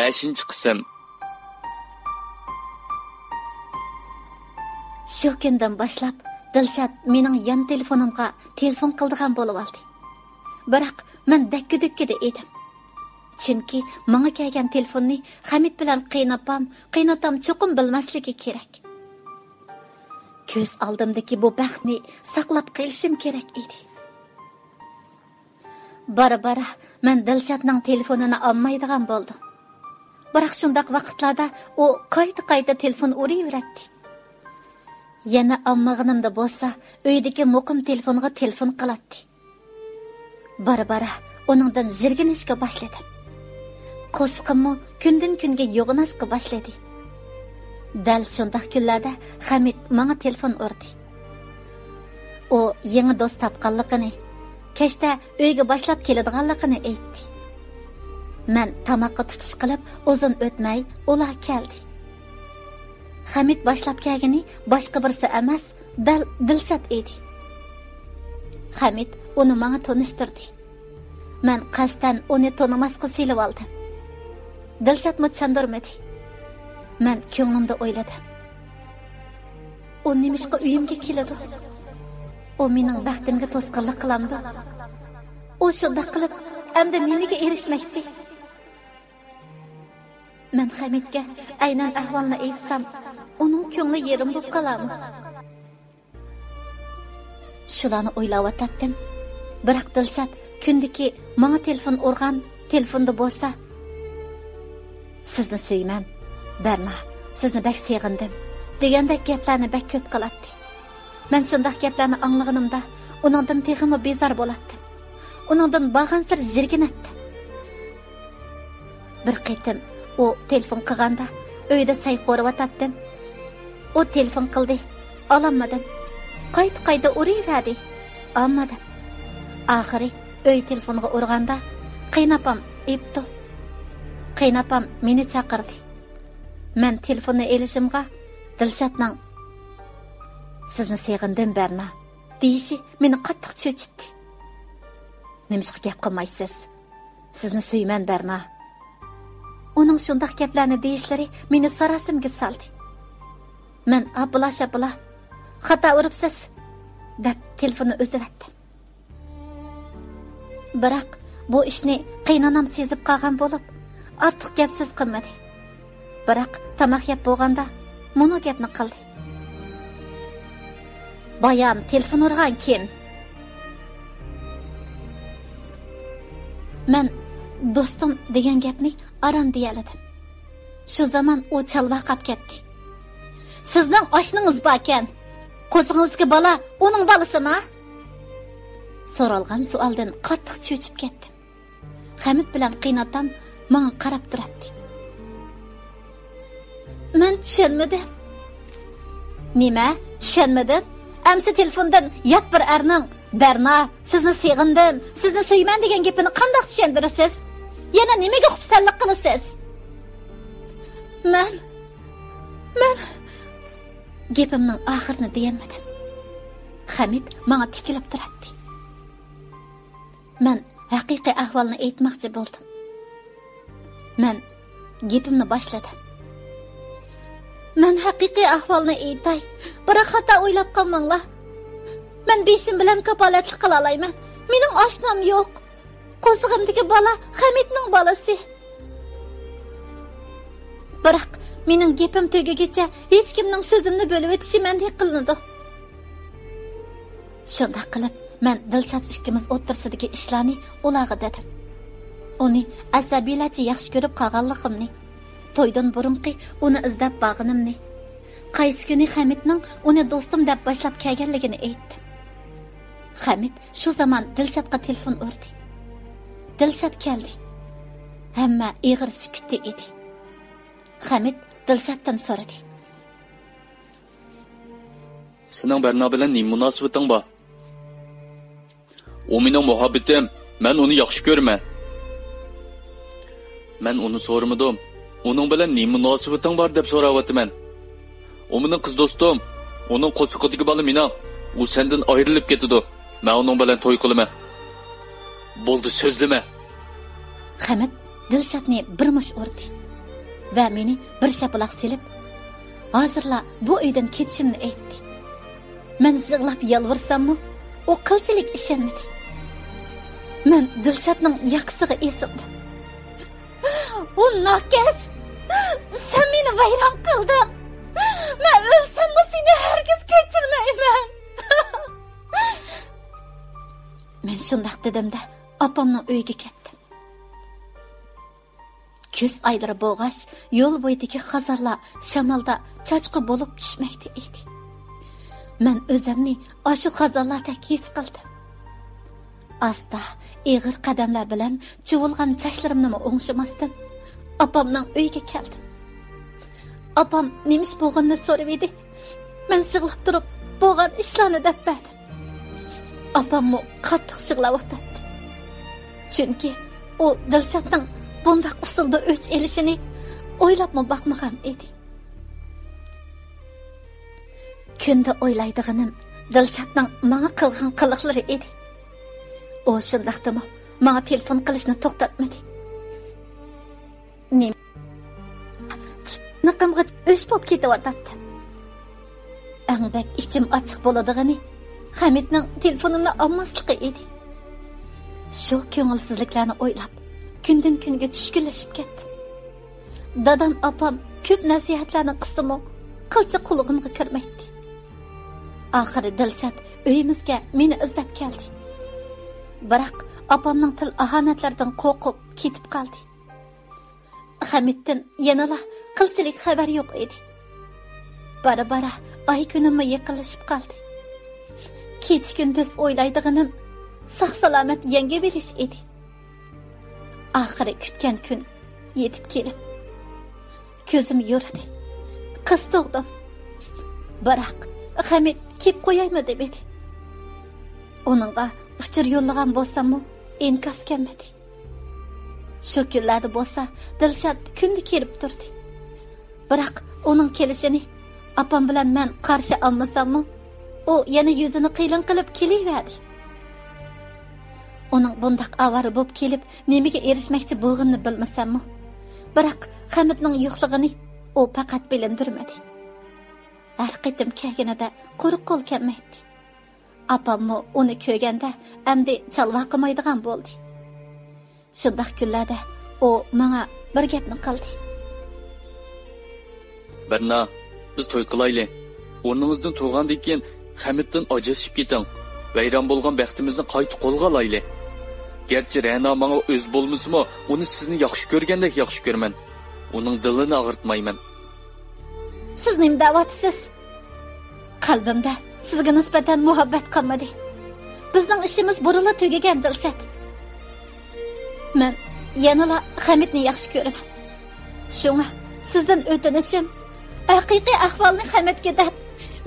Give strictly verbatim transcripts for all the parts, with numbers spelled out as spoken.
بەشىنچى قىسىم. شۇ كۈندىن باشلاپ دىلشات مېنىڭ يان تېلېفونۇمغا تېلېفون قىلىدىغان بولۇۋالدى. بىراق مەن دەككە-دۈككىدە ئىدىم. چۈنكى ماڭا كەلگەن تېلېفوننى خەمىت بىلەن قېيىنئاپام، قېيىنئاتام چوقۇم بىلمەسلىكى كېرەك. كۆز ئالدىمدىكى بۇ بەختنى ساقلاپ قېلىشىم كېرەك ئىدى. بارا-بارا مەن دىلشاتنىڭ تېلېفونىنى ئالمايدىغان بولدۇم. بىراق شۇنداق ۋاقىتلاردا ئۇ قايتا-قايتا تېلېفون ئۇرۇۋېرەتتى. يەنە ئالمىغىنىمدا بولسا ئۆيدىكى مۇقىم تېلېفونغا تېلېفون قىلاتتى. بارا-بارا ئۇنىڭدىن يىرگىنىشكە باشلىدىم. قورسىقىممۇ كۈندىن-كۈنگە يوغىناشقا باشلىدى. دەل شۇنداق كۈنلەردە خەمىت ماڭا تېلېفون ئۇردى. ئۇ يېڭى دوست تاپقانلىقىنى، كەچتە ئۆيگە باشلاپ كېلىدىغانلىقىنى ئېيتتى. مەن تاماققا تۇتۇش قىلىپ، ئۇزۇن ئۆتمەي ئۇلار كەلدى. خەمىت باشلاپ كەلگىنى باشقا بىرسى ئەمەس، دەل دىلشات ئىدى. خەمىت ئۇنى ماڭا تونۇشتۇردى. مەن قەستەن ئۇنى تونۇماسقا سېلىۋالدىم. دىلشاتمۇ چاندۇرمىدى. مەن كۆڭلۈمدە ئويلىدىم. ئۇ نېمىشقا ئۆيۈمگە كېلىدۇ؟ ئۇ مېنىڭ بەختىمگە توسقۇنلۇق قىلامدۇ؟ ئۇ شۇنداق قىلىپ ئەمدى نېمىگە ئېرىشمەكچى؟ مەن خەمىتكە ئەينەن ئەھۋالنى ئېيتسام، ئۇنىڭ كۆڭلى يېرىم بولۇپ قالارمۇ؟ شۇلارنى ئويلاۋاتاتتىم. بىراق دىلشات كۈندىكى ماڭا تېلېفون ئۇرغان تېلېفوندا بولسا، «سىزنى سۆيىمەن، بەرنا، سىزنى بەك سېغىندىم» دېگەندەك گەپلەرنى بەك كۆپ قىلاتتى. مەن شۇنداق گەپلەرنى ئاڭلىغىنىمدا ئۇنىڭدىن تېخىمۇ بىزار بولاتتىم. ئۇنىڭدىن بارغانسېرى يىرگىنەتتىم. بىر قېتىم ئۇ تېلېفون قىلغاندا، ئۆيدە سەي قورۇۋاتاتتىم. ئۇ تېلېفون قىلدى، ئالالمىدىم. قايتا-قايتا ئۇرۇۋەردى، ئالمىدىم. ئاخىرى ئۆي تېلېفونغا ئۇرغاندا، قېيىنئاپام ئېيتتى. قېيىنئاپام مېنى چاقىردى. مەن تېلېفوننى ئېلىشىمغا، دىلشاتنىڭ «سىزنى سېغىندىم، بەرنا» دېيىشى مېنى قاتتىق چۆچۈتتى. «نېمىشقا گەپ قىلمايسىز؟ سىزنى سۆيىمەن، بەرنا.» ئۇنىڭ شۇنداق گەپلەرنى دېيىشلىرى مېنى ساراسىمىگە سالدى. مەن ئاپىلا-شاپىلا، «خاتا ئۇرۇپسىز» دەپ تېلېفوننى ئۈزۈۋەتتىم. بىراق بۇ ئىشنى قېيىنئانام سېزىپ قالغان بولۇپ، ئارتۇق گەپ-سۆز قىلمىدى. بىراق تاماق يەپ بولغاندا مۇنۇ گەپنى قىلدى. «بايام تېلېفون ئۇرغان كىم؟» مەن «دوستۇم» دېگەن گەپنى ئاران دېيەلىدىم. شۇ زامان ئۇ چالۋاقاپ كەتتى. «سىزنىڭ ئاشنىڭىز باركەن. قورسىقىڭىزدىكى بالا ئۇنىڭ بالىسىما؟» سورالغان سوئالدىن قاتتىق چۆچۈپ كەتتىم. خەمىت بىلەن قېيىنئاتام ماڭا قاراپ تۇراتتى. مەن چۈشەنمىدىم. نېمە؟ چۈشەنمىدىم؟ ئەمسە تېلېفوندىن يات بىر ئەرنىڭ «بەرنا، سىزنى سېغىندىم، سىزنى سۆيىمەن» دېگەن گېپىنى قانداق چۈشەندۈرىسىز؟ يەنە نېمىگە خۇپسەنلىك قىلىسىز؟ مەن، مەن گېپىمنىڭ ئاخىرىنى دېيەلمىدىم. خەمىت ماڭا تىكىلىپ تۇراتتى. مەن ھەقىقىي ئەھۋالنى ئېيتماقچى بولدۇم. مەن گېپىمنى باشلىدىم. مەن ھەقىقىي ئەھۋالنى ئېيتاي، بىراق خاتا ئويلاپ قالماڭلار. مەن بېشىم بىلەن كاپالەتلىك قىلالايمەن. مېنىڭ ئاشنام يوق. قورسىقىمدىكى بالا خەمىتنىڭ بالىسى. بىراق مېنىڭ گېپىم تۈگىگىچە ھېچكىمنىڭ سۆزۈمنى بۆلۈۋېتىشى مەندىن قىلىنىدۇ. شۇنداق قىلىپ، مەن دىلشات ئىككىمىز ئوتتۇرىسىدىكى ئىشلارنى ئۇلارغا دېدىم. ئۇنى ئەسەبىيلەرچە ياخشى كۆرۈپ قالغانلىقىمنى، تويدىن بۇرۇنقى ئۇنى ئىزدەپ بارغىنىمنى، قايسى كۈنى خەمىتنىڭ ئۇنى دوستۇم دەپ باشلاپ كەلگەنلىكىنى ئېيتتىم. خەمىت شۇ زامان دىلشاتقا تېلېفون ئۇردى. دىلشات كەلدى. ھەممە ئېغىر سۈكۈتتە ئىدى. خەمىت دىلشاتتىن سورىدى. سېنىڭ بەرنا بىلەن نېمە مۇناسىۋىتىڭ بار؟ ئۇ مېنىڭ مۇھەببىتىم، مەن ئۇنى ياخشى كۆرىمەن. مەن ئۇنى سورىمىدىم. ئۇنىڭ بىلەن نېمە مۇناسىۋىتىڭ بار دەپ سوراۋاتىمەن. ئۇ مېنىڭ قىز دوستۇم. ئۇنىڭ قورسىقىدىكى بالا مېنىڭ. ئۇ سەندىن ئايرىلىپ كېتىدۇ. مەن ئۇنىڭ بىلەن توي قىلىمەن. بولدى، سۆزلىمە. خەمىت دىلشاتنى بىر مۇش ئۇردى. ۋە مېنى بىر شاپىلاق سېلىپ، ھازىرلا بۇ ئۆيدىن كېتىشىمنى ئېيتتى. مەن يىغلاپ يالۋۇرساممۇ، ئۇ قىلچىلىك ئىشەنمىدى. مەن دىلشاتنىڭ ياقىسىغا ئېسىلدىم. ئۇ ناكەس! سەن مېنى ۋەيران قىلدىڭ! مەن ئۆلسەممۇ سېنى ھەرگىز كەچۈرمەيمەن! مەن شۇنداق دېدىم-دە، ئاپامنىڭ ئۆيىگە كەتتىم. كۈز ئايلىرى بولغاچ، يول بويىدىكى خازانلار شامالدا چاچقۇ بولۇپ چۈشمەكتە ئىدى. مەن ئۆزۈمنى ئاشۇ خازانلاردەك ھېس قىلدىم. ئاستا، ئېغىر قەدەملەر بىلەن چۇۋۇلغان چاچلىرىمنىمۇ ئوڭشىماستىن، ئاپامنىڭ ئۆيىگە كەلدىم. ئاپام نېمە ئىش بولغىنىنى سورىۋىدى. مەن يىغلاپ تۇرۇپ، بولغان ئىشلارنى دەپ بەردىم. ئاپاممۇ قاتتىق يىغلاۋاتاتتى. چۈنكى ئۇ دىلشاتنىڭ بۇنداق ئۇسۇلدا ئۆچ ئېلىشىنى ئويلاپمۇ باقمىغان ئىدى. كۈندە ئويلايدىغىنىم دىلشاتنىڭ ماڭا قىلغان قىلىقلىرى ئىدى. ئۇ شۇنداقتىمۇ ماڭا تېلېفون قىلىشنى توختاتمىدى. نېمە؟ چىقىمغا ئۆچ بولۇپ كېتىۋاتاتتىم. ئەڭ بەك ئىچىم ئاچچىق بولىدىغىنى خەمىتنىڭ تېلېفونۇمنى ئالماسلىقى ئىدى. شۇ كۆڭۈلسىزلىكلەرنى ئويلاپ، كۈندىن-كۈنگە چۈشكۈنلىشىپ كەتتىم. دادام، ئاپام كۆپ نەسىھەتلەرنى قىلسىمۇ، قىلچە قۇلىقىمغا كىرمەيتتى. ئاخىرى دىلشات ئۆيىمىزگە مېنى ئىزدەپ كەلدى. بىراق، ئاپامنىڭ تىل ئاھانەتلىرىدىن قورقۇپ كېتىپ قالدى. خەمىتتىن يەنىلا قىلچىلىك خەۋەر يوق ئىدى. بارا-بارا ئاي كۈنۈممۇ يېقىنلىشىپ قالدى. كېچە-كۈندۈز ئويلايدىغىنىم ساق-سالامەت يەڭگىۋېلىش ئىدى. ئاخىرى كۈتكەن كۈن يېتىپ كېلىپ، كۆزۈم يورۇدى. قىز تۇغدۇم. بىراق، خەمىت كېلىپ قويايمۇ دېمىدى. ئۇنىڭغا ئۇچۇر يوللىغان بولساممۇ، ئىنكاس كەلمىدى. شۇ كۈنلەردە بولسا دىلشات كۈندە كېلىپ تۇردى. بىراق ئۇنىڭ كېلىشىنى ئاپام بىلەن مەن قارشى ئالمىساممۇ، ئۇ يەنە يۈزىنى قېلىن قىلىپ كېلىۋەردى. ئۇنىڭ بۇنداق ئاۋارە بولۇپ كېلىپ نېمىگە ئېرىشمەكچى بولغىنىنى بىلمىسەممۇ، بىراق خەمىتنىڭ يوقلۇقىنى ئۇ پەقەت بىلىندۈرمىدى. ھەر قېتىم كەلگىنىدە قۇرۇق قول كەلمەيتتى. ئاپاممۇ ئۇنى كۆرگەندە ئەمدى چالۋاق قىلمايدىغان بولدى. شۇنداق كۈنلەردە ئۇ ماڭا بىر گەپنى قىلدى. بەرنا، بىز توي قىلايلى. ئورنىڭىزدىن تۇرغاندىن كېيىن خەمىتتىن ئاجرىشىپ كېتىڭ. ۋەيران بولغان بەختىمىزنى قايتا قولغا ئالايلى. گەرچە رەنا ماڭا ئۆز بولمىسىمۇ، ئۇنى سىزنى ياخشى كۆرگەندەك ياخشى كۆرىمەن. ئۇنىڭ دىلىنى ئاغرىتمايمەن. سىز نېمە دەۋاتىسىز؟ قەلبىمدە سىزگە نىسبەتەن مۇھەببەت قالمىدى. بىزنىڭ ئىشىمىز بۇرۇنلا تۈگىگەن، دىلشات. مەن يەنىلا خەمىتنى ياخشى كۆرىمەن. شۇڭا سىزدىن ئۆتۈنۈشۈم، ھەقىقىي ئەھۋالنى خەمىتكە دەپ،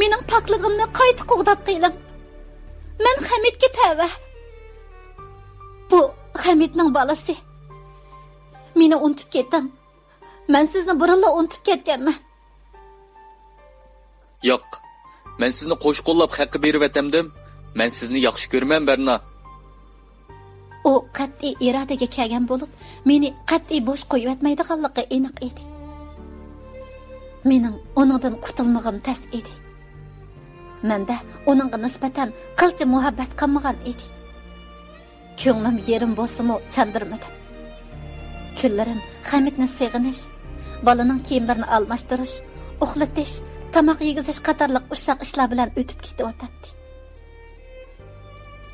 مېنىڭ پاكلىقىمنى قايتا قوغداپ قېلىڭ. مەن خەمىتكە تەۋە. بۇ خەمىتنىڭ بالىسى. مېنى ئۇنتۇپ كېتىڭ. مەن سىزنى بۇرۇنلا ئۇنتۇپ كەتكەنمەن. ياق، مەن سىزنى قوش قوللاپ خەققە بېرىۋەتەمدىم. مەن سىزنى ياخشى كۆرىمەن، بەرنا. ئۇ قەتئىي ئىرادىگە كەلگەن بولۇپ، مېنى قەتئىي بوش قويۇۋەتمەيدىغانلىقى ئېنىق ئىدى. مېنىڭ ئۇنىڭدىن قۇتۇلمىغۇم تەس ئىدى. مەندە ئۇنىڭغا نىسبەتەن قىلچە مۇھەببەت قالمىغان ئىدى. كۆڭلۈم يېرىم بولسىمۇ چاندۇرمىدىم. كۈنلىرىم خەمىتنى سېغىنىش، بالىنىڭ كىيىملىرىنى ئالماشتۇرۇش، ئۇخلىتىش، تاماق يېگۈزۈش قاتارلىق ئۇششاق ئىشلار بىلەن ئۆتۈپ كېتىۋاتاتتى.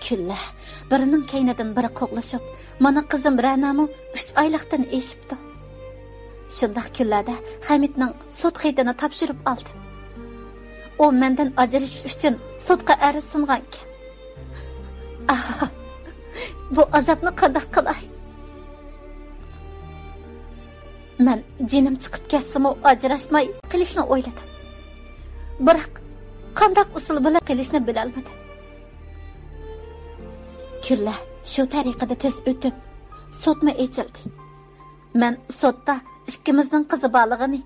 كۈنلەر بىرىنىڭ كەينىدىن بىرى قوغلىشىپ، مانا قىزىم رەنامۇ ئۈچ ئايلىقتىن ئېشىپتۇ. شۇنداق كۈنلەردە خەمىتنىڭ سوت خېتىنى تاپشۇرۇپ ئالدىم. ئۇ مەندىن ئاجرىشىش ئۈچۈن سوتقا ئەرز سۇنغانىكەن. ئاھ، بۇ ئازابنى قانداق قىلاي؟ مەن جېنىم چىقىپ كەتسىمۇ ئاجراشماي قېلىشنى ئويلىدىم. بىراق قانداق ئۇسۇل بىلەن قېلىشنى بىلەلمىدىم. كۈنلەر شۇ تەرىقىدە تېز ئۆتۈپ، سوتمۇ ئېچىلدى. مەن سوتتا ئىككىمىزنىڭ قىزى بارلىقىنى،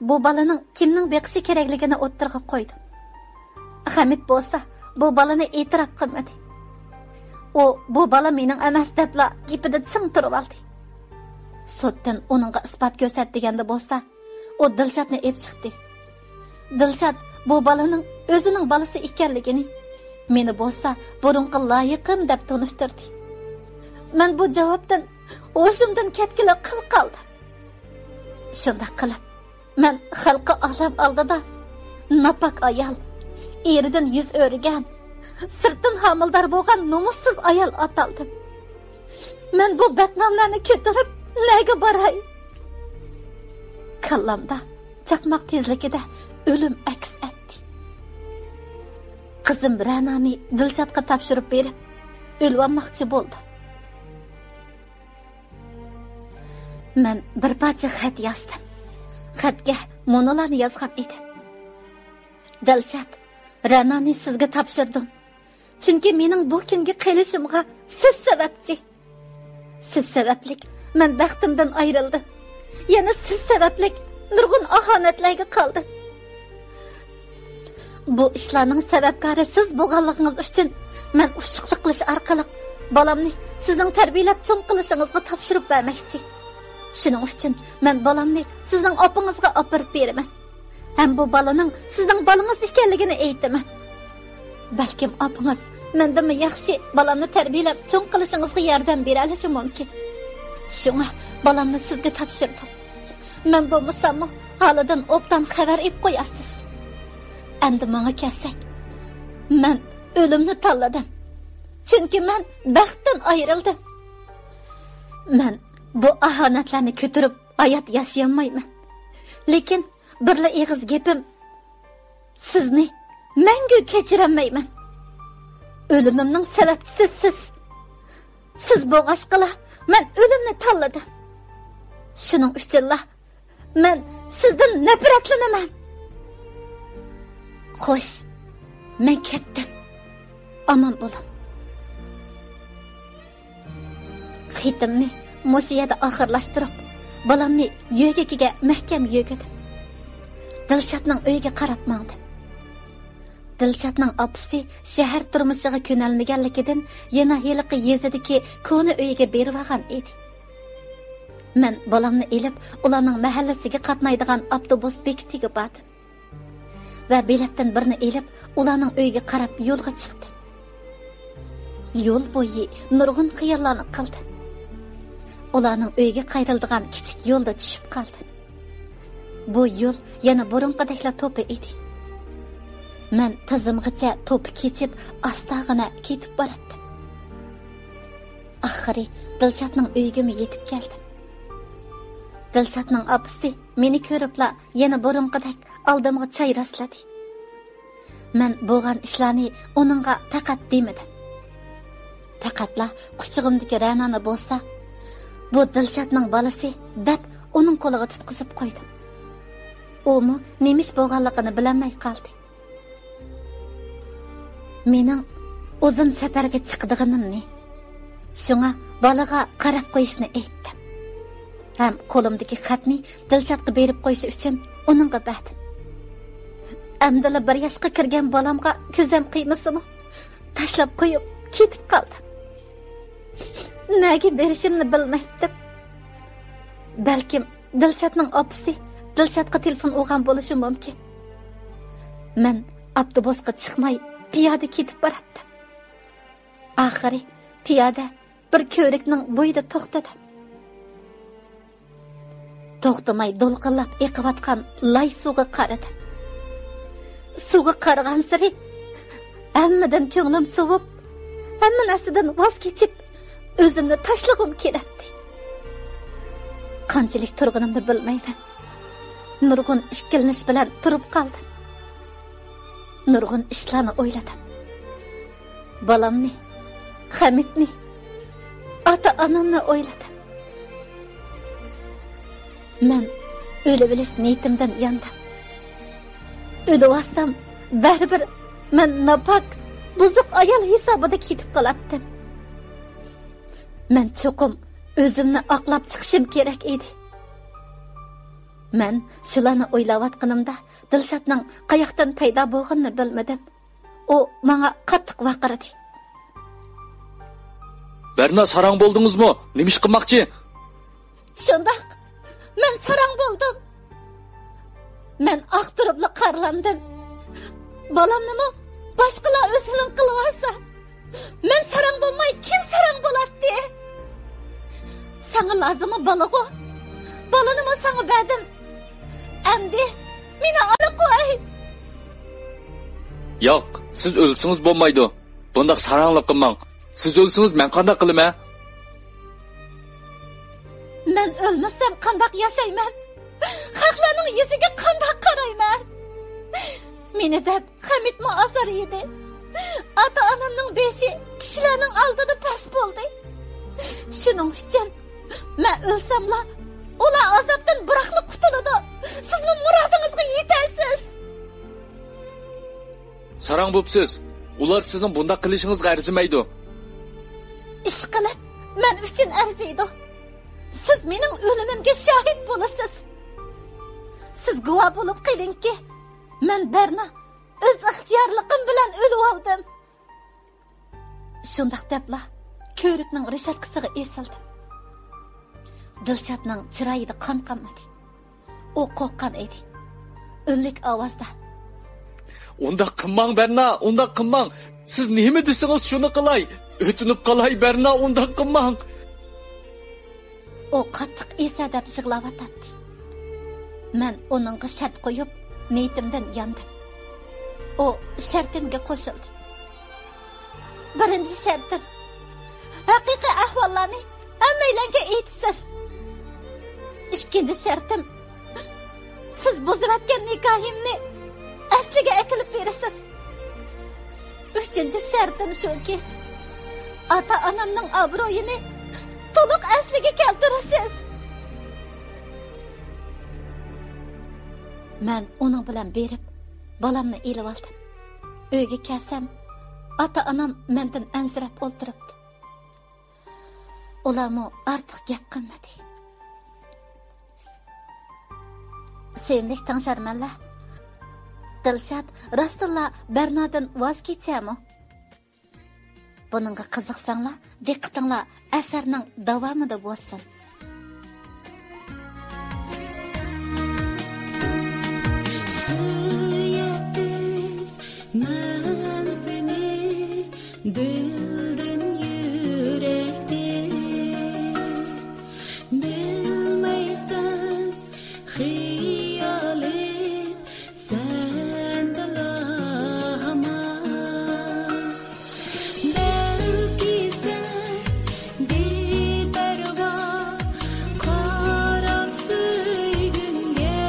بۇ بالىنىڭ كىمنىڭ بېقىشى كېرەكلىكىنى ئوتتۇرىغا قويدۇم. خەمىت بولسا بۇ بالىنى ئېتىراپ قىلمىدى. ئۇ بۇ بالا مېنىڭ ئەمەس دەپلا گېپىدە چىڭ تۇرۇۋالدى. سوتتىن ئۇنىڭغا ئىسپات كۆرسەت دېگەندە بولسا، ئۇ دىلشاتنى ئېلىپ چىقتى. دىلشات بۇ بالىنىڭ ئۆزىنىڭ بالىسى ئىكەنلىكىنى، مېنى بولسا بۇرۇنقى لايىقىم دەپ تونۇشتۇردى. مەن بۇ جاۋابتىن ھوشۇمدىن كەتكىلى قىل قالدىم. شۇنداق قىلىپ، مەن خەلقى ئالەم ئالدىدا ناپاك ئايال، ئېرىدىن يۈز ئۆرۈگەن، سىرتتىن ھامىلىدار بولغان نومۇسسىز ئايال ئاتالدىم. مەن بۇ بەتناملارنى كۆتۈرۈپ نەگە باراي؟ كاللامدا چاقماق تېزلىكىدە ئۆلۈم ئەكس ئەتتى. قىزىم رەنانى دىلشاتقا تاپشۇرۇپ بېرىپ، ئۆلۈۋالماقچى بولدۇم. مەن بىر پارچە خەت يازدىم. خەتكە مۇنۇلارنى يازغان ئىدىم: دىلشات، رەنانى سىزگە تاپشۇردۇم. چۈنكى مېنىڭ بۇ كۈنگە قېلىشىمغا سىز سەۋەبچى. سىز سەۋەبلىك مەن بەختىمدىن ئايرىلدىم. يەنە سىز سەۋەبلىك نۇرغۇن ئاھانەتلەرگە قالدىم. بۇ ئىشلارنىڭ سەۋەبكارى سىز بولغانلىقىڭىز ئۈچۈن مەن ئۇششۇقلۇق قىلىش ئارقىلىق بالامنى سىزنىڭ تەربىيەلەپ چوڭ قىلىشىڭىزغا تاپشۇرۇپ بەرمەكچى. شۇنىڭ ئۈچۈن مەن بالامنى سىزنىڭ ئاپىڭىزغا ئاپىرىپ بېرىمەن. ھەم بۇ بالىنىڭ سىزنىڭ بالىڭىز ئىكەنلىكىنى ئېيتىمەن. بەلكىم ئاپىڭىز مەندىنمۇ ياخشى بالامنى تەربىيەلەپ چوڭ قىلىشىڭىزغا ياردەم بېرەلىشى مۇمكىن. شۇڭا بالامنى سىزگە تاپشۇردۇم. مەن بولمىساممۇ ھالىدىن ئوبدان خەۋەر ئېلىپ قويارسىز. ئەمدى ماڭا كەلسەك، مەن ئۆلۈمنى تاللىدىم. چۈنكى مەن بەختتىن ئايرىلدىم. مەن بۇ ئاھانەتلەرنى كۆتۈرۈپ ھايات ياشىيالمايمەن. لېكىن بىرلا ئېغىز گېپىم، سىزنى مەڭگۈ كەچۈرەلمەيمەن. ئۆلۈمۈمنىڭ سەۋەبچىسى سىز. سىز بولغاچقىلا مەن ئۆلۈمنى تاللىدىم. شۇنىڭ ئۈچۈنلا مەن سىزدىن نەپرەتلىنىمەن. خوش، مەن كەتتىم. ئامان بولۇڭ. خېتىمنى مۇشۇ يەردە ئاخىرلاشتۇرۇپ، بالامنى يۆگىكىگە مەھكەم يۆگىدىم. دىلشاتنىڭ ئۆيىگە قاراپ ماڭدىم. دىلشاتنىڭ ئاپىسى شەھەر تۇرمۇشىغا كۆنەلمىگەنلىكىدىن، يەنە ھېلىقى يېزىدىكى كونا ئۆيىگە بېرىۋالغان ئىدى. مەن بالامنى ئېلىپ، ئۇلارنىڭ مەھەللىسىگە قاتنايدىغان ئاپتوبۇس بېكىتىگە باردىم. ۋە بېلەتتىن بىرنى ئېلىپ، ئۇلارنىڭ ئۆيىگە قاراپ يولغا چىقتىم. يول بويى نۇرغۇن خىياللارنى قىلدىم. ئۇلارنىڭ ئۆيىگە قايرىلىدىغان كىچىك يولدا چۈشۈپ قالدىم. بۇ يول يەنە بۇرۇنقىدەكلا توپا ئىدى. مەن تىزىمغىچە توپا كېچىپ، ئاستاغىنا كېتىپ باراتتىم. ئاخىرى دىلشاتنىڭ ئۆيىگىمۇ يېتىپ كەلدىم. دىلشاتنىڭ ئاپىسى مېنى كۆرۈپلا يەنە بۇرۇنقىدەك ئالدىمغا چاي راسلىدى. مەن بولغان ئىشلارنى ئۇنىڭغا پەقەت دېمىدىم. پەقەتلا قۇچىقىمدىكى رەنانى بولسا، بۇ دىلشاتنىڭ بالىسى دەپ ئۇنىڭ قولىغا تۇتقۇزۇپ قويدۇم. ئۇمۇ نېمە ئىش بولغانلىقىنى بىلەلمەي قالدى. مېنىڭ ئۇزۇن سەپەرگە چىقىدىغىنىمنى، شۇڭا بالىغا قاراپ قويۇشنى ئېيتتىم. ھەم قولۇمدىكى خەتنى دىلشاتقا بېرىپ قويۇش ئۈچۈن ئۇنىڭغا بەردىم. ئەمدىلا بىر ياشقا كىرگەن بالامغا كۆزەم قىيمىسىمۇ، تاشلاپ قويۇپ كېتىپ قالدىم. نەگە بېرىشىمنى بىلمەيتتىم. بەلكىم دىلشاتنىڭ ئاپىسى دىلشاتقا تېلېفون ئۇرغان بولۇشى مۇمكىن. مەن ئاپتوبۇسقا چىقماي پىيادە كېتىپ باراتتىم. ئاخىرى پىيادە بىر كۆۋرۈكنىڭ بويىدا توختىدىم. توختىماي دولقۇنلاپ ئېقىۋاتقان لاي سۇغا قارىدىم. سۇغا قارىغانسېرى ھەممىدىن كۆڭلۈم سوۋۇپ، ھەممە نەرسىدىن ۋاز كېچىپ، ئۆزۈمنى تاشلىغۇم كېلەتتى. قانچىلىك تۇرغىنىمنى بىلمەيمەن. نۇرغۇن ئىككىلىنىش بىلەن تۇرۇپ قالدىم. نۇرغۇن ئىشلارنى ئويلىدىم. بالامنى، خەمىتنى، ئاتا-ئانامنى ئويلىدىم. مەن ئۆلۈۋېلىش نىيىتىمدىن ياندىم. ئۆلۈۋالسام، بەرىبىر مەن ناپاك، بۇزۇق ئايال ھېسابىدا كېتىپ قالاتتىم. مەن چوقۇم ئۆزۈمنى ئاقلاپ چىقىشىم كېرەك ئىدى. مەن شۇلارنى ئويلاۋاتقىنىمدا، دىلشاتنىڭ قاياقتىن پەيدا بولغىنىنى بىلمىدىم. ئۇ ماڭا قاتتىق ۋارقىرىدى. بەرنا، ساراڭ بولدىڭىزمۇ؟ نېمە ئىش قىلماقچى؟ شۇنداق، مەن ساراڭ بولدۇم. مەن ئاختۇرۇپلا قارىلاندىم. بالامنىمۇ باشقىلار ئۆزىنىڭ قىلىۋالسا، مەن ساراڭ بولماي كىم ساراڭ بولاتتى؟ ساڭا لازىممۇ بالىغۇ؟ بالىنىمۇ ساڭا بەردىم. ئەمدى مېنى ئانا قوي. ياق، سىز ئۆلسىڭىز بولمايدۇ. بۇنداق ساراڭلىق قىلماڭ. سىز ئۆلسىڭىز مەن قانداق قىلىمەن؟ مەن ئۆلمىسەم قانداق ياشايمەن؟ خەقلەرنىڭ يۈزىگە قانداق قارايمەن؟ مېنى دەپ خەمىتمۇ ئازار يېدى. ئاتا-ئانامنىڭ بېشى كىشىلەرنىڭ ئالدىدا پەس بولدى. شۇنىڭ ئۈچۈن مەن ئۆلسەملا، ئۇلار ئازابتىن بىراقلا قۇتۇلىدۇ. سىزمۇ مۇرادىڭىزغا يېتەرسىز. ساراڭ بوپسىز. ئۇلار سىزنىڭ بۇنداق قىلىشىڭىزغا ئەرزىمەيدۇ. ئىشقىلىپ، مەن ئۈچۈن ئەرزىيدۇ. سىز مېنىڭ ئۆلۈمۈمگە شاھىت بولىسىز. سىز گۇۋاھ بولۇپ قېلىڭكى، مەن بەرنا ئۆز ئىختىيارلىقىم بىلەن ئۆلۈۋالدىم. شۇنداق دەپلا، كۆۋرۈكنىڭ رېشاتكىسىغا ئېسىلدىم. دىلشاتنىڭ چىرايىدا قان قالمىدى. ئۇ قورققان ئىدى. ئۈنلۈك ئاۋازدا، ئۇنداق قىلماڭ، بەرنا، ئۇنداق قىلماڭ. سىز نېمە دېسىڭىز، شۇنى قىلاي. ئۆتۈنۈپ قالاي، بەرنا، ئۇنداق قىلماڭ. ئۇ قاتتىق ئېسەدەپ يىغلاۋاتاتتى. مەن ئۇنىڭغا شەرت قويۇپ، نىيىتىمدىن ياندىم. ئۇ شەرتىمگە قوشۇلدى. بىرىنچى شەرتىم، ھەقىقىي ئەھۋاللارنى ھەممەيلەنگە ئېيتىسىز. ئىككىنچى شەرتىم، سىز بۇزۇۋەتكەن نىكاھىمنى ئەسلىگە ئەكېلىپ بېرىسىز. ئۈچىنچى شەرتىم شۇكى، ئاتا-ئانامنىڭ ئابرۇيىنى تولۇق ئەسلىگە كەلتۈرىسىز. مەن ئۇنىڭ بىلەن بېرىپ، بالامنى ئېلىۋالدىم. ئۆيگە كەلسەم، ئاتا-ئانام مەندىن ئەنسىرەپ ئولتۇرۇپتۇ. ئۇلارمۇ ئارتۇق گەپ قىلمىدى. سۆيۈملۈك تىڭشارمەنلەر، دىلشات راستتىنلا بەرنادىن ۋاز كېچەمۇ؟ بۇنىڭغا قىزىقساڭلار، دىققىتىڭلار ئەسەرنىڭ داۋامىدا بولسۇن. سۆيەتتىم مەن سېنى دىلدىن، يۈرەكتىن، بىلمەيسەن خىيالىم سەندىلا ھامان. بەلكى سەن بىپەرۋا قاراپ سۆيگۈمگە،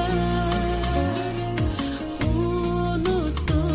ئۇنۇتتۇڭ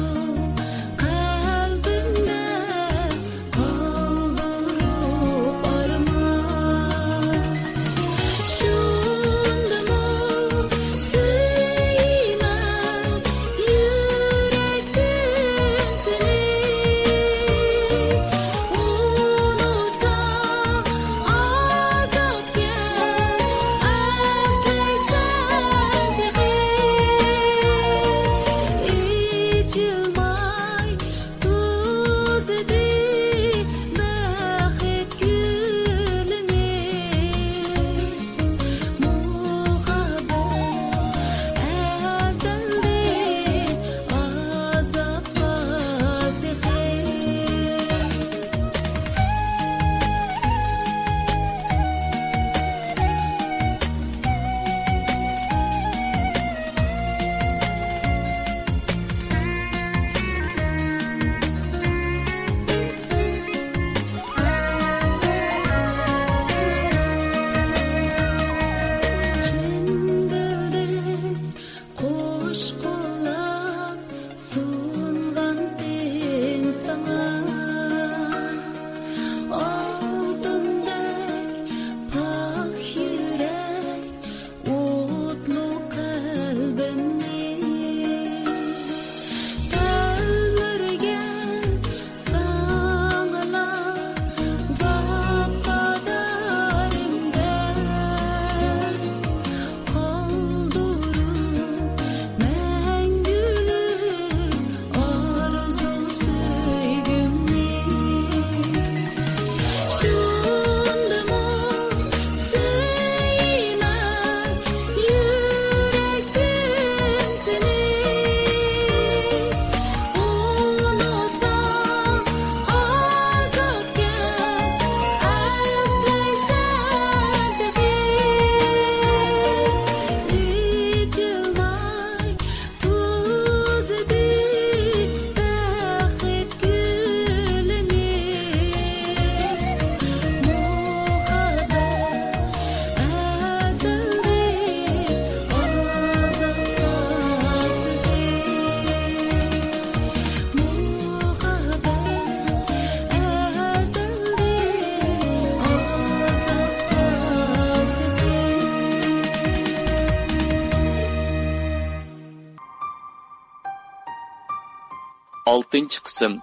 ئالتىنچى قىسىم.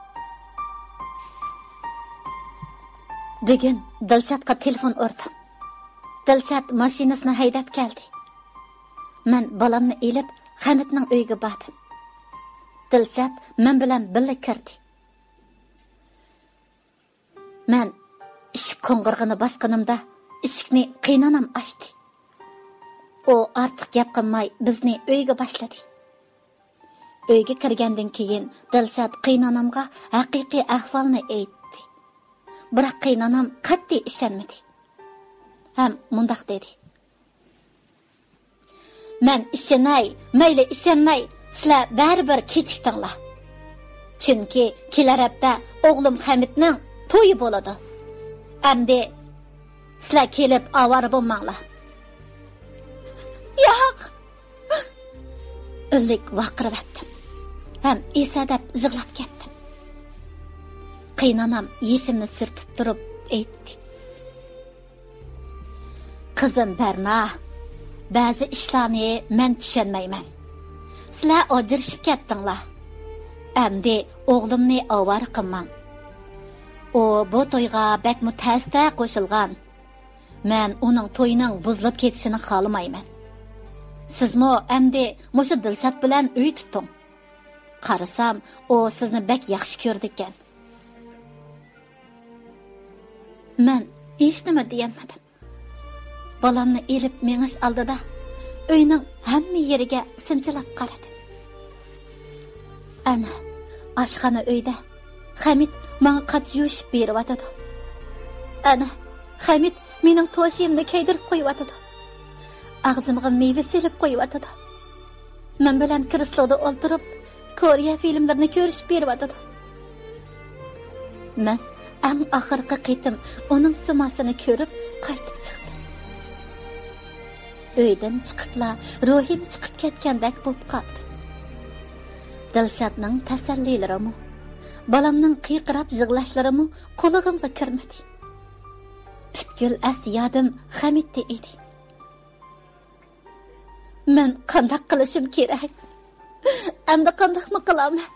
بۈگۈن دىلشاتقا تېلېفون ئۇردۇم. دىلشات ماشىنىسىنى ھەيدەپ كەلدى. مەن بالامنى ئېلىپ، خەمىتنىڭ ئۆيىگە باردىم. دىلشات مەن بىلەن بىللە كىردى. مەن ئىشىك قوڭغۇرىقىنى باسقىنىمدا، ئىشىكنى قېيىنئانام ئاچتى. ئۇ ئارتۇق گەپ قىلماي بىزنى ئۆيگە باشلىدى. ئۆيگە كىرگەندىن كېيىن دىلشات قېيىنئانامغا ھەقىقىي ئەھۋالنى ئېيتتى. بىراق قېيىنئانام قەتئىي ئىشەنمىدى ھەم مۇنداق دېدى: مەن ئىشىنەي، مەيلى ئىشەنمەي، سىلەر بەرىبىر كېچىكتىڭلار. چۈنكى كېلەر ھەپتە ئوغلۇم خەمىتنىڭ تويى بولىدۇ. ئەمدى سىلەر كېلىپ ئاۋارە بولماڭلار. ياق! ئۈنلۈك ۋارقىرىۋەتتىم ھەم ئېسە دەپ يىغلاپ كەتتىم. قېيىنئانام يېشىمنى سۈرتۈپ تۇرۇپ ئېيتتى: قىزىم بەرنا، بەزى ئىشلارنى مەن چۈشەنمەيمەن. سىلەر ئاجرىشىپ كەتتىڭلار. ئەمدى ئوغلۇمنى ئاۋارە قىلماڭ. ئۇ بۇ تويغا بەكمۇ تەستە قوشۇلغان. مەن ئۇنىڭ تويىنىڭ بۇزۇلۇپ كېتىشىنى خالىمايمەن. سىزمۇ ئەمدى مۇشۇ دىلشات بىلەن ئۆي تۇتۇڭ. قارىسام، ئۇ سىزنى بەك ياخشى كۆرىدىكەن. مەن ھېچنېمە دېيەلمىدىم. بالامنى ئېلىپ مېڭىش ئالدىدا ئۆينىڭ ھەممە يېرىگە سىنچىلاپ قارىدىم. ئەنە، ئاشخانا ئۆيدە خەمىت ماڭا قاچا يۇيۇشۇپ بېرىۋاتىدۇ. ئەنە، خەمىت مېنىڭ توشىيىمنى كىيدۈرۈپ قويۇۋاتىدۇ. ئاغزىمغا مېۋە سېلىپ قويۇۋاتىدۇ. مەن بىلەن كرېسلودا ئولتۇرۇپ، كورېيە فىلىملىرىنى كۆرۈشۈپ بېرىۋاتىدۇ. مەن ئەڭ ئاخىرقى قېتىم ئۇنىڭ سىماسىنى كۆرۈپ قايتىپ چىقتىم. ئۆيدىن چىقىپلا روھىم چىقىپ كەتكەندەك بولۇپ قالدى. دىلشاتنىڭ تەسەللىلىرىمۇ، بالامنىڭ قىيقىراپ يىغلاشلىرىمۇ قۇلىقىمغا كىرمىدى. پۈتكۈل ئەس يادىم خەمىتتە ئىدى. مەن قانداق قىلىشىم كېرەك؟ ئەمدى قانداقمۇ قىلامەن؟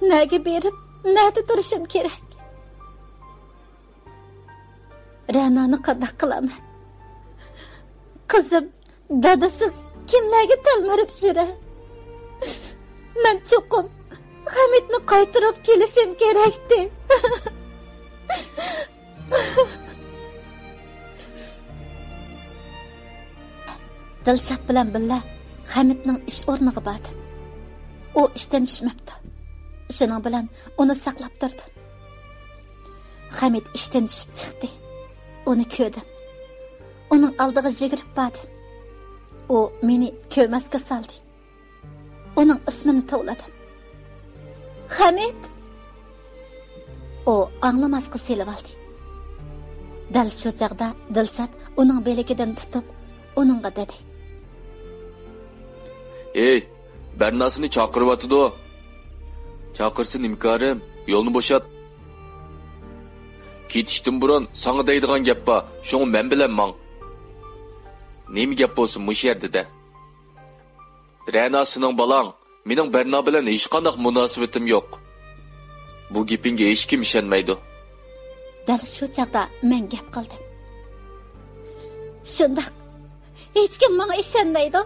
نەگە بېرىپ، نەدە تۇرۇشۇم كېرەك؟ رەنانى قانداق قىلامەن؟ قىزىم دادىسىز كىملەرگە تەلمۈرۈپ يۈرە؟ مەن چوقۇم خەمىتنى قايتۇرۇپ كېلىشىم كېرەكتى. دىلشات بىلەن بىللە خەمىتنىڭ ئىش ئورنىغا باردىم. ئۇ ئىشتىن چۈشمەپتۇ. شۇنىڭ بىلەن ئۇنى ساقلاپ تۇردۇم. خەمىت ئىشتىن چۈشۈپ چىقتى. ئۇنى كۆردۈم. ئۇنىڭ ئالدىغا يۈگۈرۈپ باردىم. ئۇ مېنى كۆرمەسكە سالدى. ئۇنىڭ ئىسمىنى توۋلىدىم. خەمىت! ئۇ ئاڭلىماسقا سېلىۋالدى. دەل شۇ چاغدا دىلشات ئۇنىڭ بىلىكىدىن تۇتۇپ، ئۇنىڭغا دېدى. ئېي، بەرنا سېنى چاقىرىۋاتىدۇ. چاقىرسا نېمە كارىم؟ يولنى بوشات. كېتىشتىن بۇرۇن ساڭا دەيدىغان گەپ بار، شۇڭا مەن بىلەن ماڭ. نېمە گەپ بولسا مۇشۇ يەردە دە. رەنا سېنىڭ بالاڭ، مېنىڭ بەرنا بىلەن ھېچقانداق مۇناسىۋىتىم يوق. بۇ گېپىڭگە ھېچكىم ئىشەنمەيدۇ. دەل شۇ چاغدا مەن گەپ قىلدىم. شۇنداق، ھېچكىم ماڭا ئىشەنمەيدۇ.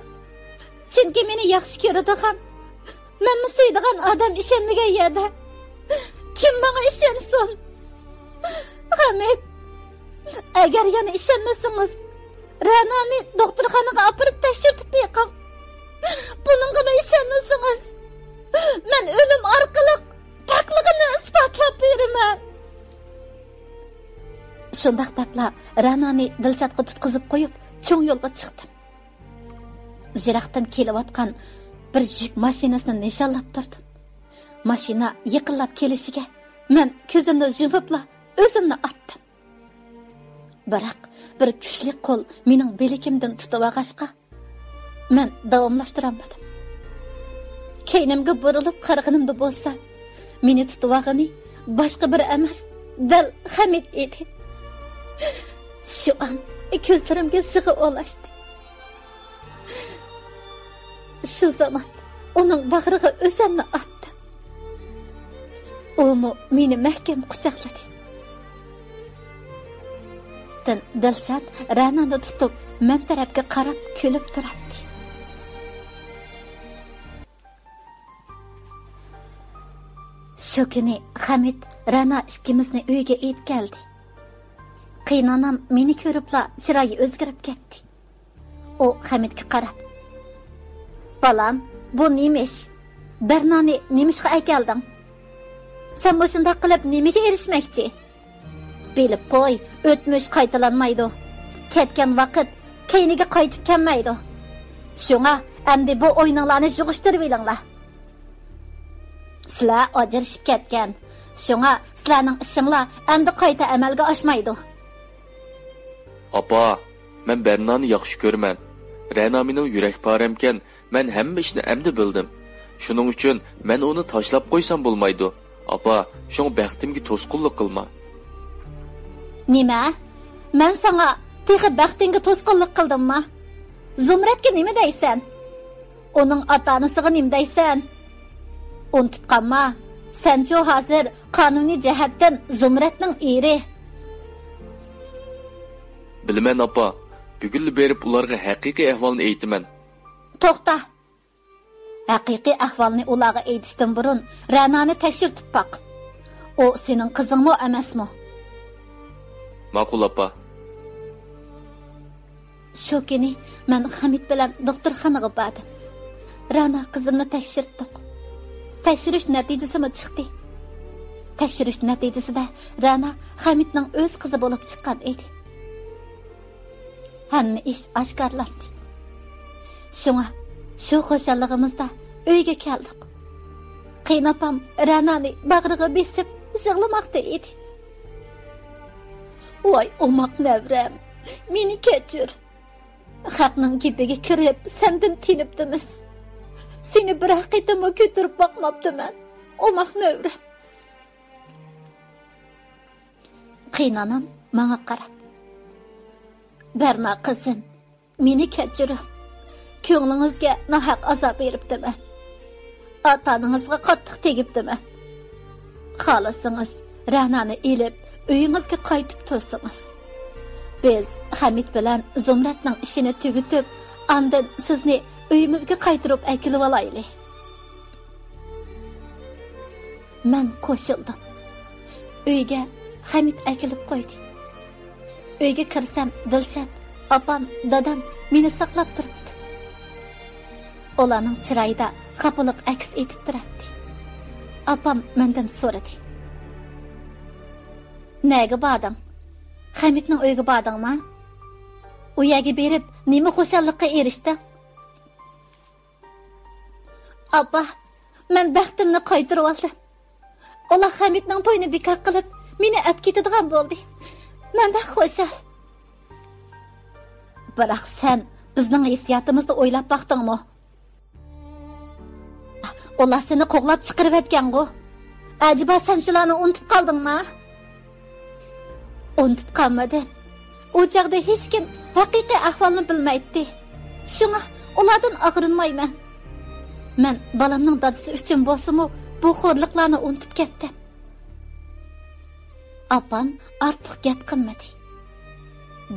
چۈنكى مېنى ياخشى كۆرىدىغان، مەنمۇ سۆيىدىغان ئادەم ئىشەنمىگەن يەردە كىم ماڭا ئىشەنسۇن؟ خەمىت، ئەگەر يەنە ئىشەنمىسىڭىز، رەنانى دوختۇرخانىغا ئاپىرىپ تەكشۈرتۈپ بېقىڭ. بۇنىڭغىمۇ ئىشەنمىسىڭىز، مەن ئۆلۈم ئارقىلىق پاكلىقىنى ئىسپاتلاپ بېرىمەن. شۇنداق دەپلا رەنانى دىلشاتقا تۇتقۇزۇپ قويۇپ، چوڭ يولغا چىقتىم. يىراقتىن كېلىۋاتقان بىر يۈك ماشىنىسىنى نىشانلاپ تۇردۇم. ماشىنا يېقىنلاپ كېلىشىگە، مەن كۆزۈمنى يۇمۇپلا ئۆزۈمنى ئاتتىم. بىراق بىر كۈچلۈك قول مېنىڭ بىلىكىمدىن تۇتۇۋالغاچقا، مەن داۋاملاشتۇرالمىدىم. كەينىمگە بۇرۇلۇپ قارىغىنىمدا بولسا، مېنى تۇتۇۋالغىنى باشقا بىرى ئەمەس، دەل خەمىت ئىدى. شۇ ئان كۆزلىرىمگە يىغا ئولاشتى. شۇ زامان ئۇنىڭ باغرىغا ئۆزۈمنى ئاتتىم. ئۇمۇ مېنى مەھكەم قۇچاقلىدى. دىلشات رەنانى تۇتۇپ، مەن تەرەپكە قاراپ كۈلۈپ تۇراتتى. شۇ كۈنى خەمىت رەنا ئىككىمىزنى ئۆيگە ئېلىپ كەلدى. قېيىنئانام مېنى كۆرۈپلا چىرايى ئۆزگىرىپ كەتتى. ئۇ خەمىتكە قاراپ، «بالام، بۇ نېمە ئىش؟ بەرنانى نېمىشقا ئەكەلدىڭ؟ سەن مۇشۇنداق قىلىپ نېمىگە ئېرىشمەكچى؟ بىلىپ قوي، ئۆتمۈش قايتىلانمايدۇ. كەتكەن ۋاقىت كەينىگە قايتىپ كەلمەيدۇ. شۇڭا ئەمدى بۇ ئويۇنۇڭلارنى يىغىشتۇرۇۋېلىڭلار. سىلەر ئاجرىشىپ كەتكەن. شۇڭا سىلەرنىڭ ئىشىڭلار ئەمدى قايتا ئەمەلگە ئاشمايدۇ.» «ئاپا، مەن بەرنانى ياخشى كۆرىمەن. رەنا مېنىڭ يۈرەك پارەمكەن، مەن ھەممە ئىشنى ئەمدى بىلدىم. شۇنىڭ ئۈچۈن مەن ئۇنى تاشلاپ قويسام بولمايدۇ. ئاپا، شۇڭا بەختىمگە توسقۇنلۇق قىلما.» «نېمە؟ مەن ساڭا تېخى بەختىڭگە توسقۇنلۇق قىلدىممۇ؟ زۇمرەتكە نېمە دەيسەن؟ ئۇنىڭ ئاتا-ئانىسىغا نېمە دەيسەن؟ ئۇنتۇپ قالما، سەنچۇ ھازىر قانۇنىي جەھەتتىن زۇمرەتنىڭ ئېرى.» «بىلىمەن، ئاپا. بۈگۈنلا بېرىپ ئۇلارغا ھەقىقىي ئەھۋالنى ئېيتىمەن.» «توختا! ھەقىقىي ئەھۋالنى ئۇلارغا ئېيتىشتىن بۇرۇن رەنانى تەكشۈرتۈپ باق. ئۇ سېنىڭ قىزىڭمۇ ئەمەسمۇ؟» «ماقۇل، ئاپا.» شۇ كۈنى مەن خەمىت بىلەن دوختۇرخانىغا باردىم. رەنا قىزىمنى تەكشۈرتتۇق. تەكشۈرۈش نەتىجىسىمۇ چىقتى. تەكشۈرۈش نەتىجىسىدە رەنا خەمىتنىڭ ئۆز قىزى بولۇپ چىققان ئىدى. ھەممە ئىش ئاشكارىلاندى. شۇڭا شۇ خۇشاللىقىمىزدا ئۆيگە كەلدۇق. قېيىنئاپام رەنانى باغرىغا بېسىپ يىغلىماقتا ئىدى. ۋاي ئوماق نەۋرەم، مېنى كەچۈر. خەقنىڭ گېپىگە كىرىپ سەندىن تېنىپتىمىز. سېنى بىرەر قېتىممۇ كۆتۈرۈپ باقماپتىمەن، ئوماق نەۋرەم. قېيىنئانام ماڭا قاراپ، بەرنا قىزىم، مېنى كەچۈرۈڭ. كۆڭلىڭىزگە ناھەق ئازاب بېرىپتىمەن. ئاتا-ئانىڭىزغا قاتتىق تېگىپتىمەن. خالىسىڭىز، رەنانى ئېلىپ، ئۆيىڭىزگە قايتىپ تۇرسىڭىز. بىز خەمىت بىلەن زۇمرەتنىڭ ئىشىنى تۈگىتىپ، ئاندىن سىزنى ئۆيىمىزگە قايتۇرۇپ ئەكېلىۋالايلى. مەن قوشۇلدۇم. ئۆيگە خەمىت ئەكېلىپ قويدى. ئۆيگە كىرسەم، دىلشات، ئاپام، دادام مېنى ساقلاپ تۇرۇپتۇ. ئۇلارنىڭ چىرايىدا خاپىلىق ئەكس ئېتىپ تۇراتتى. ئاپام مەندىن سورىدى: «نەگە باردىڭ؟ خەمىتنىڭ ئۆيىگە باردىڭما؟ ئۇ يەرگە بېرىپ نېمە خۇشاللىققا ئېرىشتىڭ؟» «ئاپا، مەن بەختىمنى قايتۇرۇۋالدىم. ئۇلار خەمىتنىڭ تويىنى بىكار قىلىپ، مېنى ئەپ كېتىدىغان بولدى. مەن بەك خۇشال.» «بىراق سەن بىزنىڭ ھېسسىياتىمىزنى ئويلاپ باقتىڭمۇ؟ ئۇلار سېنى قوغلاپ چىقىرىۋەتكەنغۇ. ئەجەبا سەن شۇلارنى ئۇنتۇپ قالدىڭما؟» «ئۇنتۇپ قالمىدىم. ئۇ چاغدا ھېچكىم ھەقىقىي ئەھۋالنى بىلمەيتتى. شۇڭا ئۇلاردىن ئاغرىنمايمەن. مەن بالامنىڭ دادىسى ئۈچۈن بولسىمۇ بۇ خورلۇقلارنى ئۇنتۇپ كەتتىم.» ئاپام ئارتۇق گەپ قىلمىدى.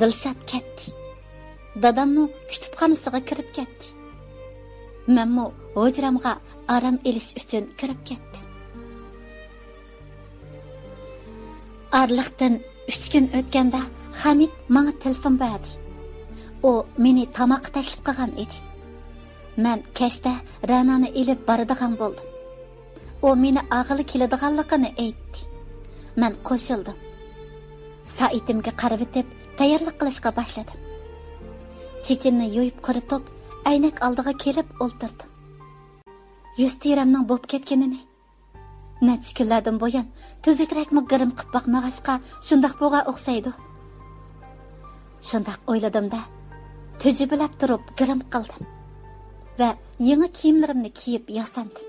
دىلشات كەتتى. داداممۇ كۇتۇپخانىسىغا كىرىپ كەتتى. مەنمۇ ھۇجرامغا ئارام ئېلىش ئۈچۈن كىرىپ كەتتىم. ئارىلىقتىن ئۈچ كۈن ئۆتكەندە خەمىت ماڭا تېلېفون بەردى. ئۇ مېنى تاماققا تەكلىپ قىلغان ئىدى. مەن كەچتە رەنانى ئېلىپ بارىدىغان بولدۇم. ئۇ مېنى ئاغىلى كېلىدىغانلىقىنى ئېيتتى. مەن قوشۇلدۇم. سائىتىمگە قارىۋېتىپ، تەييارلىق قىلىشقا باشلىدىم. چېچىمنى يۇيۇپ قۇرۇتۇپ، ئەينەك ئالدىغا كېلىپ ئولتۇردۇم. يۈز تېرەمنىڭ بوپ كەتكىنىنى نەچچە كۈنلەردىن بۇيان تۈزۈكرەكمۇ گىرىم قىپ باقمىغاچقا، شۇنداق بولغان ئوخشايدۇ. شۇنداق ئويلىدىم-دە، تۈجۈبىلەپ تۇرۇپ گىرىم قىلدىم ۋە يېڭى كىيىملىرىمنى كىيىپ ياساندىم.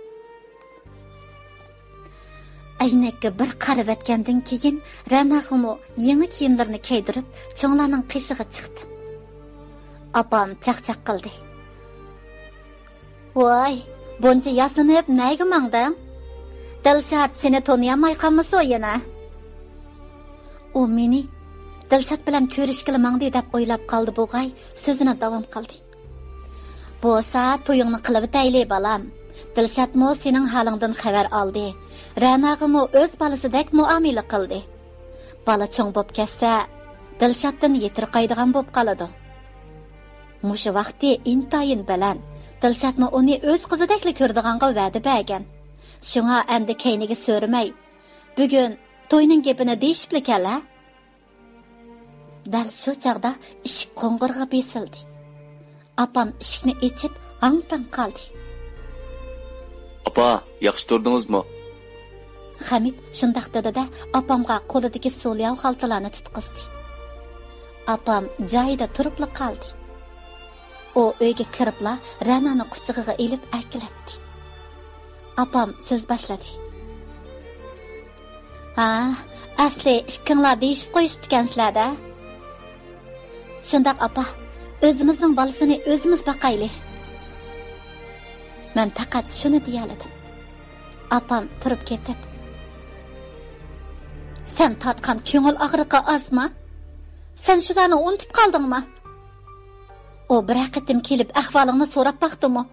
ئەينەككە بىر قارىۋەتكەندىن كېيىن، رەناغىمۇ يېڭى كىيىملىرىنى كىيدۈرۈپ، چوڭلارنىڭ قېشىغا چىقتىم. ئاپام چاقچاق قىلدى. ۋاي، بۇنچە ياسىنىپ نەگە ماڭدىڭ؟ دىلشات سېنى تونۇيالماي قالمىسۇ يەنە؟ ئۇ مېنى دىلشات بىلەن كۆرۈشكىلى ماڭدى دەپ ئويلاپ قالدى بۇغاي، سۆزىنى داۋام قىلدى. بولسا تويۇڭنى قىلىۋېتەيلى، بالام. دىلشاتمۇ سېنىڭ ھالىڭدىن خەۋەر ئالدى. رەناغىمۇ ئۆز بالىسىدەك مۇئامىلە قىلدى. بالا چوڭ بوپ كەتسە، دىلشاتتىن يېتىرقايدىغان بوپ قالىدۇ. مۇشۇ ۋاقتى ئىنتايىن بەلەن. دىلشاتمۇ ئۇنى ئۆز قىزىدەكلا كۆرىدىغانغا ۋەدە بەرگەن. شۇڭا ئەمدى كەينىگە سۆرىمەي، بۈگۈن توينىڭ گېپىنى دېيىشىپلا كەل ھە. دەل شۇ چاغدا ئىشىك قوڭغۇرىقى بېسىلدى. ئاپام ئىشىكنى ئېچىپ ھاڭ-تاڭ قالدى. ئاپا، ياخشى تۇردىڭىزمۇ؟ خەمىت شۇنداق دېدى-دە، ئاپامغا قولىدىكى سۇلياۋ خالتىلارنى تۇتقۇزدى. ئاپام جايىدا تۇرۇپلا قالدى. ئۇ ئۆيگە كىرىپلا رەنانى قۇچىقىغا ئېلىپ ئەركىلەتتى. ئاپام سۆز باشلىدى. ھا، ئەسلى ئىككىڭلار دېيىشىپ قويۇشۇپتىكەنسىلەر-دە. شۇنداق ئاپا، ئۆزىمىزنىڭ بالىسىنى ئۆزىمىز باقايلى. مەن پەقەت شۇنى دېيەلىدىم. ئاپام تۇرۇپ كېتىپ، سەن تارتقان كۆڭۈل ئاغرىقى ئازما؟ سەن شۇلارنى ئۇنتۇپ قالدىڭما؟ ئۇ بىرەر قېتىم كېلىپ ئەھۋالىڭنى سوراپ باقتىمۇ؟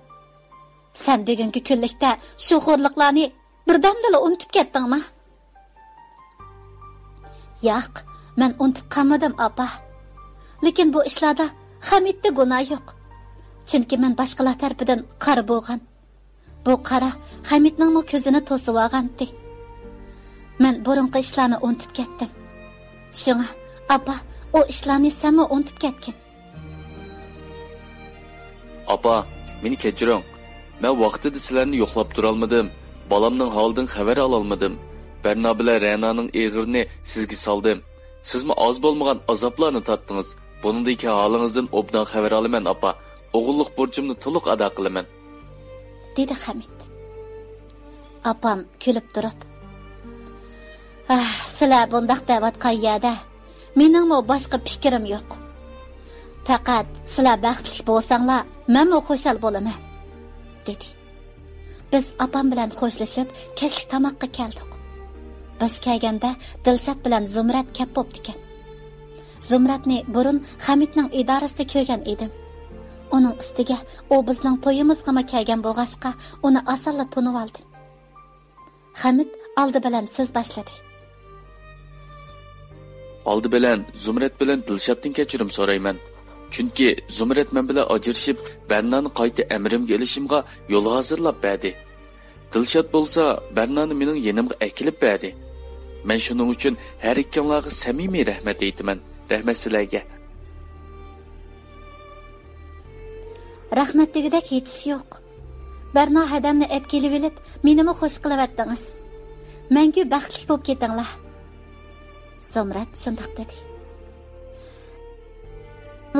سەن بۈگۈنكى كۈنلۈكتە شۇ خورلۇقلارنى بىردەمدىلا ئۇنتۇپ كەتتىڭما؟ ياق، مەن ئۇنتۇپ قالمىدىم، ئاپا. لېكىن بۇ ئىشلاردا خەمىتتە گۇناھ يوق. چۈنكى مەن باشقىلار تەرىپىدىن قارا بولغان. بۇ قارا خەمىتنىڭمۇ كۆزىنى توسۇۋالغانتى. مەن بۇرۇنقى ئىشلارنى ئۇنتۇپ كەتتىم. شۇڭا، ئاپا، ئۇ ئىشلارنى سەنمۇ ئۇنتۇپ كەتكىن. ئاپا، مېنى كەچۈرۈڭ. مەن ۋاقتىدا سىلەرنى يوقلاپ تۇرالمىدىم. بالامنىڭ ھالىدىن خەۋەر ئالالمىدىم. بەرنا بىلەن رەنانىڭ ئېغىرىنى سىزگە سالدىم. سىزمۇ ئاز بولمىغان ئازابلارنى تارتتىڭىز. بۇنىڭدىن كېيىن ھالىڭىزدىن ئوبدان خەۋەر ئالىمەن، ئاپا. ئوغۇللۇق بۇرچۇمنى تولۇق ئادا قىلىمەن، دېدى خەمىت. ئاپام كۈلۈپ تۇرۇپ، ئاھ، سىلەر بۇنداق دەۋاتقان يەردە مېنىڭمۇ باشقا پىكرىم يوق. پەقەت سىلەر بەختلىك بولساڭلار، مەنمۇ خۇشال بولىمەن، دېدى. بىز ئاپام بىلەن خوشلىشىپ، كەچلىك تاماققا كەلدۇق. بىز كەلگەندە دىلشات بىلەن زۇمرەت كەپ بوپتىكەن. زۇمرەتنى بۇرۇن خەمىتنىڭ ئىدارىسىدە كۆرگەن ئىدىم. ئۇنىڭ ئۈستىگە ئۇ بىزنىڭ تويىمىزغىمۇ كەلگەن بولغاچقا، ئۇنى ئاسانلا تونۇۋالدىم. خەمىت ئالدى بىلەن سۆز باشلىدى. ئالدى بىلەن زۇمرەت بىلەن دىلشاتتىن كەچۈرۈم سورايمەن. چۈنكى زۇمرەت مەن بىلەن ئاجرىشىپ، بەرنانى قايتا ئەمرىمگە ئېلىشىمغا يول ھازىرلاپ بەردى. دىلشات بولسا بەرنانى مېنىڭ يېنىمغا ئەكېلىپ بەردى. مەن شۇنىڭ ئۈچۈن ھەر ئىككىڭلارغا سەمىمىي رەھمەت ئېيتىمەن. رەھمەت سىلەرگە. رەھمەت دېگۈدەك ھېچ ئىش يوق. بەرنا ھەدەمنى ئەپ كېلىۋېلىپ، مېنىمۇ خوش قىلىۋەتتىڭىز. مەڭگۈ بەختلىك بولۇپ كېتىڭلار. زۇمرەت شۇنداق دېدى.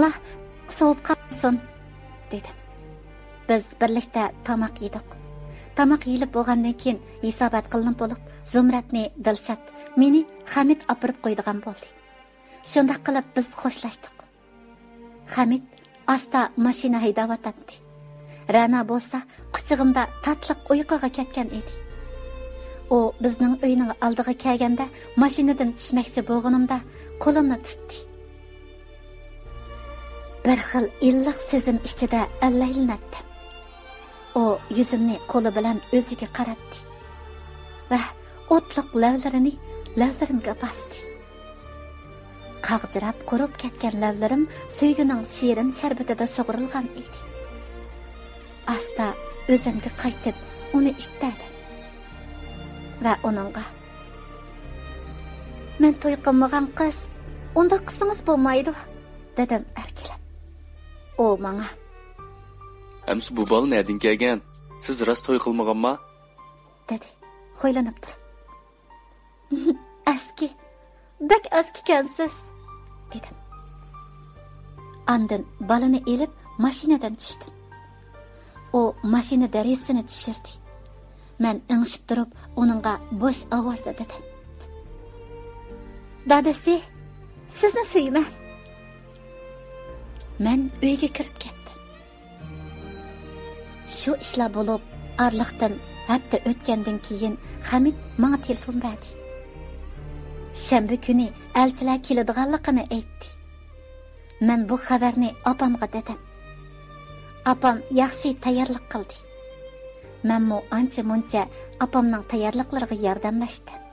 لا، سوۋۇپ قالمىسۇن، دېدىم. بىز بىرلىكتە تاماق يېدۇق. تاماق يېيىلىپ بولغاندىن كېيىن ھېسابات قىلىنىپ بولۇپ، زۇمرەتنى دىلشات، مېنى خەمىت ئاپىرىپ قويىدىغان بولدى. شۇنداق قىلىپ بىز خوشلاشتۇق. خەمىت ئاستا ماشىنا ھەيدەۋاتاتتى. رەنا بولسا قۇچىقىمدا تاتلىق ئۇيقۇغا كەتكەن ئىدى. ئۇ بىزنىڭ ئۆينىڭ ئالدىغا كەلگەندە ماشىنىدىن چۈشمەكچى بولغىنىمدا قولۇمنى تۇتتى. بىر خىل ئىللىق سېزىم ئىچىدە ئەللەيلىنەتتىم. ئۇ يۈزۈمنى قولى بىلەن ئۆزىگە قاراتتى ۋە ئوتلۇق لەۋلىرىنى لەۋلىرىمگە باستى. قاغجىراپ قۇرۇپ كەتكەن لەۋلىرىم سۆيگۈنىڭ شېرىن شەربىتىدە سۇغۇرۇلغان ئىدى. ئاستا ئۆزۈمگە قايتىپ، ئۇنى ئىتتەدىم ۋە ئۇنىڭغا، «مەن توي قىلمىغان قىز، ئۇنداق قىلسىڭىز بولمايدۇ» دېدىم ئەركىلەپ. ئۇ ماڭا، «ئەمسە بۇ بالا نەدىن كەلگەن؟ سىز راست توي قىلمىغانما؟» دېدى خۇيلىنىپ تۇرۇپ. «ئەسكى، بەك ئەسكىكەنسىز» دېدىم. ئاندىن بالىنى ئېلىپ ماشىنىدىن چۈشتۈم. ئۇ ماشىنا دېرىزىسىنى چۈشۈردى. مەن ئېڭىشىپ تۇرۇپ ئۇنىڭغا بوش ئاۋازدا دېدىم، «دادىسى، سىزنى سۆيىمەن.» مەن ئۆيگە كىرىپ كەتتىم. شۇ ئىشلار بولۇپ، ئارىلىقتىن ھەپتە ئۆتكەندىن كېيىن خەمىت ماڭا تېلېفون بەردى. شەنبە كۈنى ئەلچىلەر كېلىدىغانلىقىنى ئېيتتى. مەن بۇ خەۋەرنى ئاپامغا دېدىم. ئاپام ياخشى تەييارلىق قىلدى. مەنمۇ ئانچە-مۇنچە ئاپامنىڭ تەييارلىقلىرىغا ياردەملەشتىم.